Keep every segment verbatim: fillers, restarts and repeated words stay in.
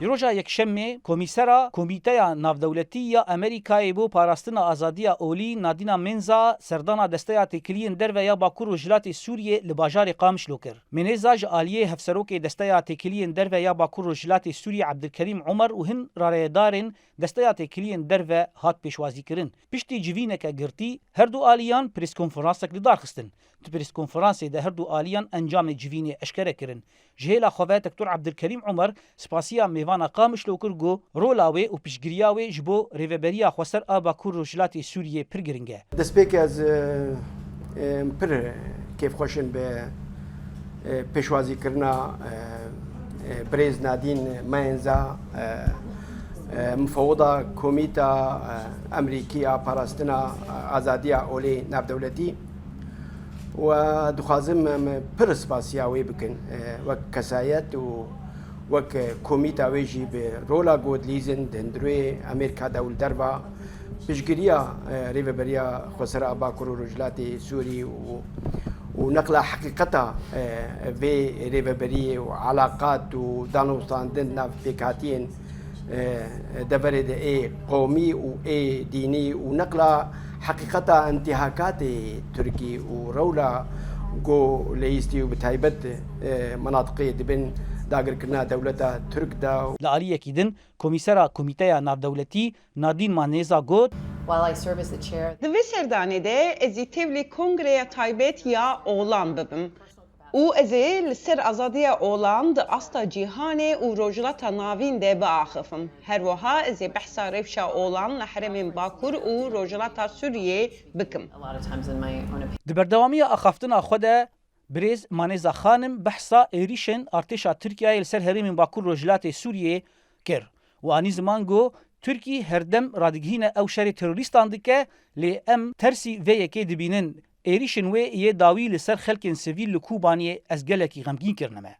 Di roja Yekşemê, Komîsera Komîteya Navdewletî ya Amerîkayê bo Parastina Azadiya Olî, Nadîna Menza, serdana Desteya Têkiliyên Derve ya Bakur Rojhilatê Sûriyê li bajarê Qamişlo kir. Meneza ji aliyê Hevserokê Desteya Têkiliyên Derve ya Bakur Rojhilatê Sûriyê Ebdilkerîm Omer û hin rareyedarên Desteya Têkiliyên Derve hat pêşwazîkirin. Piştî civîneke girtî, her du aliyan preskonferansek li dar xistin. Di preskonferansê de her du aliyan encamê civînê eşkere kirin. Ji hêla xwe ve Doktor Ebdilkerîm Omer spasiya mêvana Qamişlo kir, got, rola wê û piştgiriya wê ji bo Rêveberiya Xweser a Bakur Rojhilatê Sûriyê pir giring e. Destpêkê ez, e, e, pir kêfxweş im bi, e, pêşwazîkirina, e, e, birêz Nadîn Mayenza, e, e, mifewida Komîta, e, Amerîkî a Parastina, e, Azadiya Olê Navdewletî. We dixwazim em pir spasiya wê bikin, e, wek kesayet û wek komîta wê jî bi rola ku dilîzin di hundirê Amerîka de û li derva piştgiriya, e, Rêveberiya Xweser a Bakur û Rojhilatê Sûrî û, û neqla heqîqeta, e, vê rêveberiyê û elaqat û danûstandin nav pêkhatiyên e, deverê de ê qomî û ê dînî û neqla heqîqeta intîhakatê Tirkî û rewla ku leyîstî û bi taybet, e, minatiqê di bin dagirkirina dewleta Tirk de. Li aliyekî din, Komîsera Komîteya Navdewletî Nadîn Manêza got, While I serve as the chair, Di vê serdanê de ez ê tevlî kongreya taybet ya oğlan bibim. Û ez ê li ser azadiya olan di asta cîhanê û Rojhilata Navîn de biaxifim. Her wiha ez ê behsa rewşa olan li herêmên Bakur û Rojhilata Sûriyê bikim. A lot of times in my own opinion. Di berdewamiya axaftina xwe de birêz Manêza Xanim behsa êrîşên artêşa Tirkiyeyê li ser herêmên Bakur Rojhilatê Sûriyê kir û anî ziman ku Tirkî herdem radigihîne ew şerê terorîstan dike, lê em tersî vê yekê dibînin. Êrîşên wê yê dawî li ser xelkên sivîl li Kobaniyê ez gelekî xemgîn kirine me.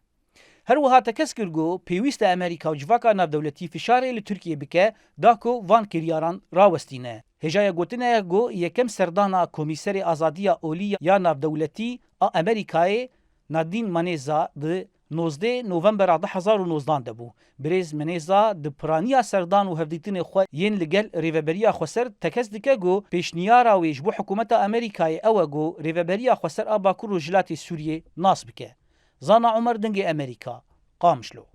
Her wiha tekez kir ku pêwîst e Amerîka û civaka navdewletî fişarê li Tirkiyê bike, da ku van kiryaran rawestîne. Hêjaya gotinê ye ku yekem serdana Komîserê Azadiya Olî ya Navdewletî a Amerîkayê Nadîn Manêza di nozdeh Novembera du hezar û nozdan de bû. Birêz Menêza di piraniya serdan û hevdîtinê xwe yên li gel Rêveberiya Xweser tekez dike ku pêşniyara wê ji bo hikûmeta Amerîkayê ew e ku Rêveberiya Xweser a Bakur Rojhilatê Sûriyê nas bike. Zana Omer, Dengê Amerîka, Qamişlo.